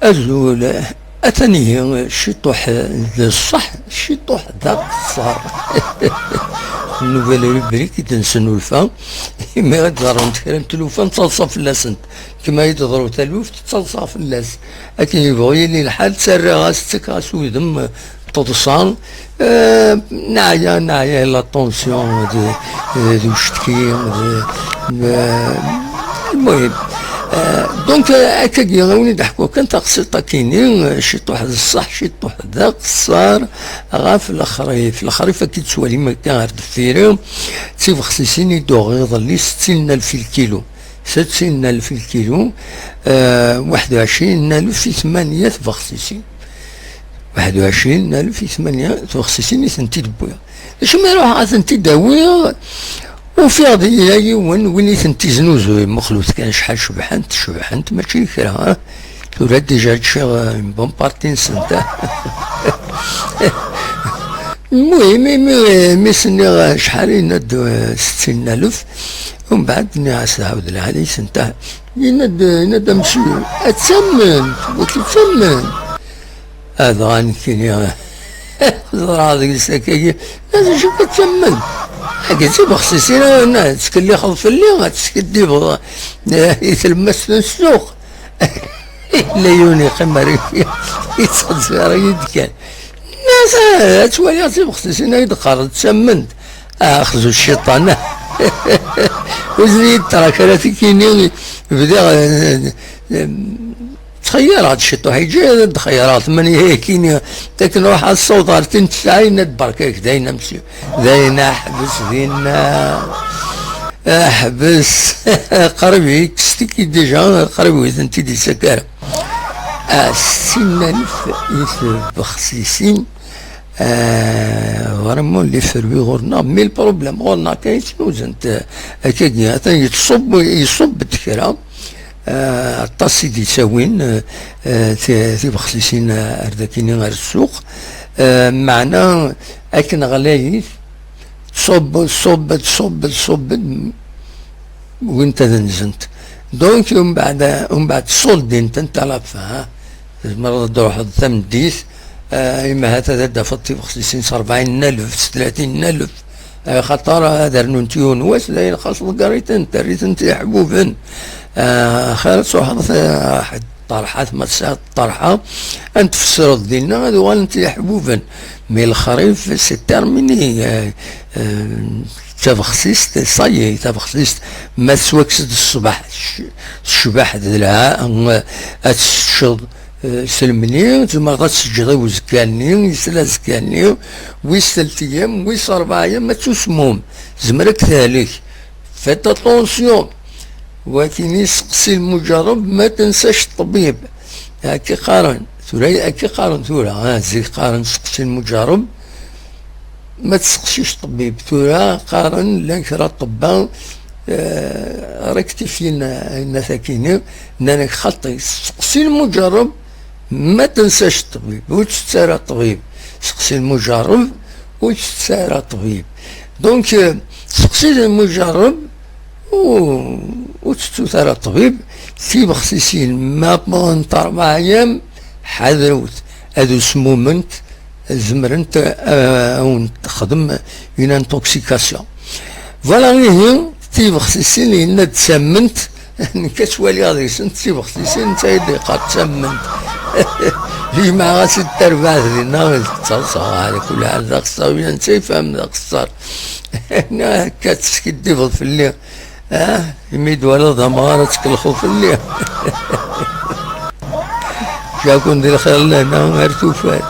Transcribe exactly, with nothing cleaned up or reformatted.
Azul, atan ihi ciṭuḥ d ṣṣeḥ, ciṭuḥ d aqeṣṣer. Nouvelle rubrique i d-nesnulfa, imi ad d-ḍerrunt kra n tlufa, nettaḍsa fell-asent. Kma i d-teḍru taluft, ttaḍsa fell-as. Akken yebɣu yili lḥal, ttarraɣ-as, ttakeɣ-as udem, ṭeḍṣa. Eh, neɛya, neɛya, la tension, d, d ucetki, d, d, المهم. Eh, donc, eh, akkagi, a wen-id-ḥkuɣ kan taqsiṭ-akini, eh, ciṭuḥ d ṣṣeḥ, ciṭuḥ d aqeṣṣer, ɣef lexrif. Lexrif, akka i d-tettwalim akka ɣer deffir-i, d tibexsisin i d-uɣeɣ iḍelli, settin alef lkilu. Settin alef lkilu, eh, waḥed u ɛecrin alef i tmanya tbexsisin. Waḥed u ɛecrin alef i tmanya tbexsisin i tent-id-wwiɣ. Acu mi ruḥeɣ ad tent-id-awiɣ, ufiɣ-d yella yiwen win i tent-iznuzuyen, muqlet kan acḥal cebḥent, cebḥent, mačči d kra, ah. Tura déjà ččiɣ, eh, une bonne partie-nsent, ah. المهم، imi, imi s-nniɣ acḥal, yenna-d, eh, settin alef, umbeɛd nniɣ-as, "Ɛawed lɛali-s nta." Yenna-d, yenna-d amsuyun, "Ad tammen, waki tammen." Ah, dɣa nekkini, ẓriɣ deg lsakagi, "D acu ad tammen? Agi d tibexsisin, ah, tettkellixeḍ fell-i, ad teskiddibeḍ, eh, i tlemmast n ssuq." Yella yiwen yeqqim ar yettxezzir-iyi-d kan. Nniɣ-as, "Ah, ad twaliɣ tibexsisin ay d-qqareḍ ttamment." Ah, xzu cciṭan. Ur iyi-d-terra kra tikini, bdiɣ, eh, eh, ttxeyyareɣ-d ciṭuḥ, iǧǧa ad d-xeyyreɣ tmanya yakini, akken ruḥeɣ ad ssawḍeɣ ar tin tesɛa, yenna-d, "Berka-k, d ayen amsi, d ayen aḥbes dinna, aḥbes." Qrib yekkes tiki déjà, qrib ur tent-id-yettak ara. Ah, settin alef i tbexsisin, ah, vraiment, les fruits ɣur-neɣ, mais le problème, ɣur-neɣ kan i ttnuzent, ah, akkagi, atan yettṣubb, iṣubb-d kra, ah, aṭas i d-yettawin, ah, ah, ti-, tibexsisin, ah, ar dakini, ar ssuq, ah, meɛna akken ɣlayit, Tṣubb, tṣubb, tṣubb, tṣubb, wwint ad nzent. Donc, umbeɛd, umbeɛd ṣuldin-tent à la fin. Tzemreḍ ad d-truḥeḍ tameddit, eh, imi ahat ad d-tafeḍ tibexsisin s rebɛin alef, s tlatin alef, eh, axaṭer ad rnunt yiwen wass, dayen xas ḍegger-itent, err-itent d iḥbuben. Eh, xir ad truḥeḍ, eh, ṭerḥat, ma tesɛiḍ ṭerḥa, ad n-tfessreḍ dinna, ad uɣalent d iḥbuben. Mais lexrif, c'est terminé. Euh, euh, tabexsist, ça y est, tabexsist, ma tettwakkes-d ṣṣbeḥ, tec-, tecbeḥ d lha, euh, ad teččeḍ, euh, s lemni, tzemreḍ ad teǧǧeḍ i uzekka-nni, i sla azekka-nni, wis telt ayyam, wis rebɛa ayyam, ad tusmum. Tezmer ad k-tehlek. Faites attention. Wagini seqsi lmuǧerreb, ma tensac ṭṭbib. Akka qqaren. Tura akka qqaren tura. Ah, zik qqaren seqsi lmuǧerreb, ma tseqsic ṭṭbib. Tura qqaren llan kra ṭṭebba, eh, rectifyin ayen akini, nnan-ak xaṭi. Seqsi lmuǧerreb, ma tensac ṭṭbib. Ur tett ara ṭṭbib. Seqsi lmuǧerreb, ur tett ara ṭṭbib. Donc, eh, seqsi lmuǧerreb, ur, ur tettut ara ṭṭbib. Tibexsisin ma wwḍent rebɛa ayyam, ḥadrewt, ad usmument, zemrent, eh, ad wen-texdem une intoxication. Voilà, ihi, tibexsisin yenna-d ttamment, nekk ad twaliɣ deg-sent tibexsisin, netta i d-yeqqar ttamment. Jemɛeɣ-as-d tarbaɛt dinna, d taḍsa, ɛla kulli ḥal, d axeṣṣar, ula netta yefhem d axeṣṣar. Akka teskiddibeḍ fell-i. Ah, imi d-twalaḍ d amɣar ad tkellxeḍ fell-i. Ǧakun di lxir lehna ar tufat.